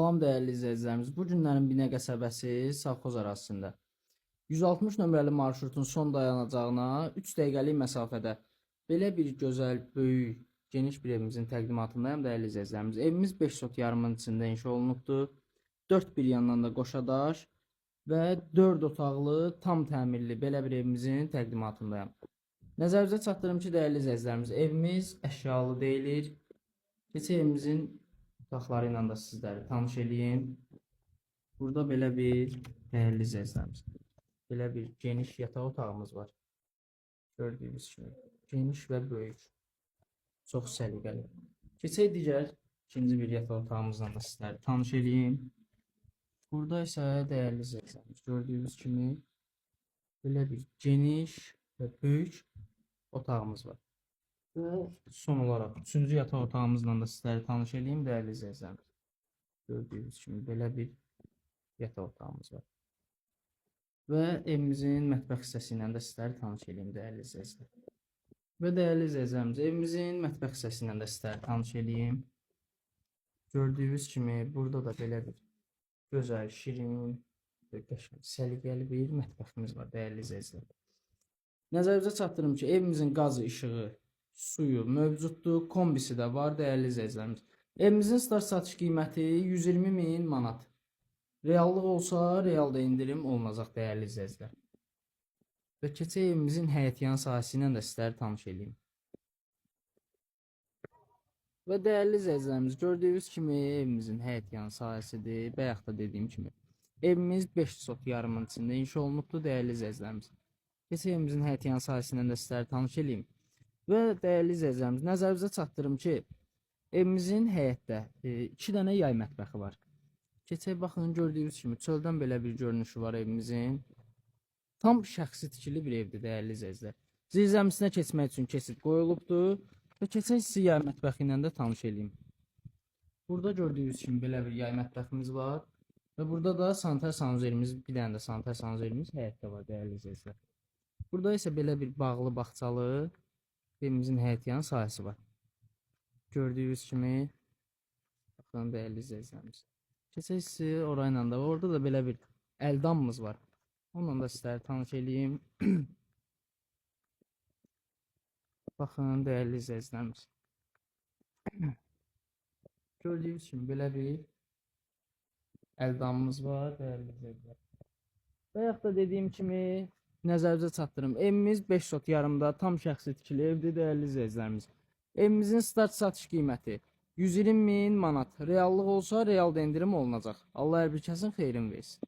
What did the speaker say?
Salam dəyərli izləyicilərimiz. Bu günlərin Binə qəsəbəsi Savxoz ərazisində 160 nömrəli marşrutun son dayanacağına 3 dəqiqəlik məsafədə belə bir gözəl, böyük, geniş bir evimizin təqdimatındayam dəyərli izləyicilərimiz. Evimiz 5 sot yarımın içində inşa olunubdur. Dörd bir yandan da qoşadaş və 4 otaqlı, tam təmirli belə bir evimizin təqdimatındayam. Nəzərinizə çatdırım ki, dəyərli izləyicilərimiz, evimiz əşyalı deyilir. Keçək evimizin otaqları ilə də sizləri tanış eləyim. Burada belə bir dəyərli izləyicilərimiz, belə bir geniş yataq otağımız var. Gördüyünüz kimi geniş və böyük. Çox səliqəli. Keçək digər ikinci bir yataq otağımızla da sizləri tanış eləyim. Burada isə dəyərli izləyicilərimiz, gördüyünüz kimi belə bir geniş və böyük otağımız var. Və son olaraq üçüncü yataq otağımızla da sizləri tanış eləyim dəyərli izləyicilərimiz. Gördüyünüz kimi belə bir yataq otağımız var. Və evimizin mətbəx hissəsi ilə də sizləri tanış eləyim dəyərli izləyicilər. Və dəyərli izləyicilərimiz, evimizin mətbəx hissəsi ilə də sizləri tanış eləyim. Gördüyünüz kimi burada da belə bir gözəl, şirin və qəşəng, səliqəli bir mətbəximiz var dəyərli izləyicilər. Nəzərinizə çatdırım ki, evimizin qazı, işığı, suyu mövcuddur, kombisi də var dəyərli izləyicilərimiz. Evimizin start satış qiyməti 120 min manat. Reallıq olsa, real da endirim olunacaq dəyərli izləyicilər. Və keçək evimizin həyətyan sahəsi ilə də sizləri tanış eləyim. Və dəyərli izləyicilərimiz, gördüyünüz kimi evimizin həyətyan sahəsidir. Bayaq da dediyim kimi. Evimiz 5 sot yarımın içində inşa olunubdur dəyərli izləyicilərimiz. Keçək evimizin həyətyan sahəsindən də sizləri tanış eləyim. Və dəyərli izləyicilərimiz, nəzərinizə çatdırım ki, evimizin həyətdə 2 dənə yay mətbəxi var. Keçək baxın, gördüyünüz kimi çöldən belə bir görünüşü var evimizin. Tam şəxsi tikili bir evdir dəyərli izləyicilər. Zirzəmisinə keçmək üçün keçid qoyulubdur. Və keçək sizi yay mətbəxi ilə də tanış eləyim. Burada gördüyünüz kimi belə bir yay mətbəximiz var. Və burada da sanitar sanuzelimiz, bir dənə də sanitar sanuzelimiz həyətdə var dəyərli izləyicilər. Burada isə belə bir bağlı bağçalı evimizin həyətyan sahəsi var. Gördüyünüz kimi baxın dəyərli izləyicilərimiz. Keçək sizi orayla da. Orada da belə bir əldamımız var. Onunla da sizləri tanış eləyim. Baxın dəyərli izləyicilərimiz. Gördüyünüz kimi belə bir əldamımız var dəyərli izləyicilər. Bayaq da dediyim kimi nəzərinizə çatdırım. Evimiz 5 sot yarımda tam şəxsi tikili evdir dəyərli izləyicilərimiz. Evimizin start satış qiyməti 120 min manat. Reallıq olsa real da endirim olunacaq. Allah hər bir kəsin xeyrini versin.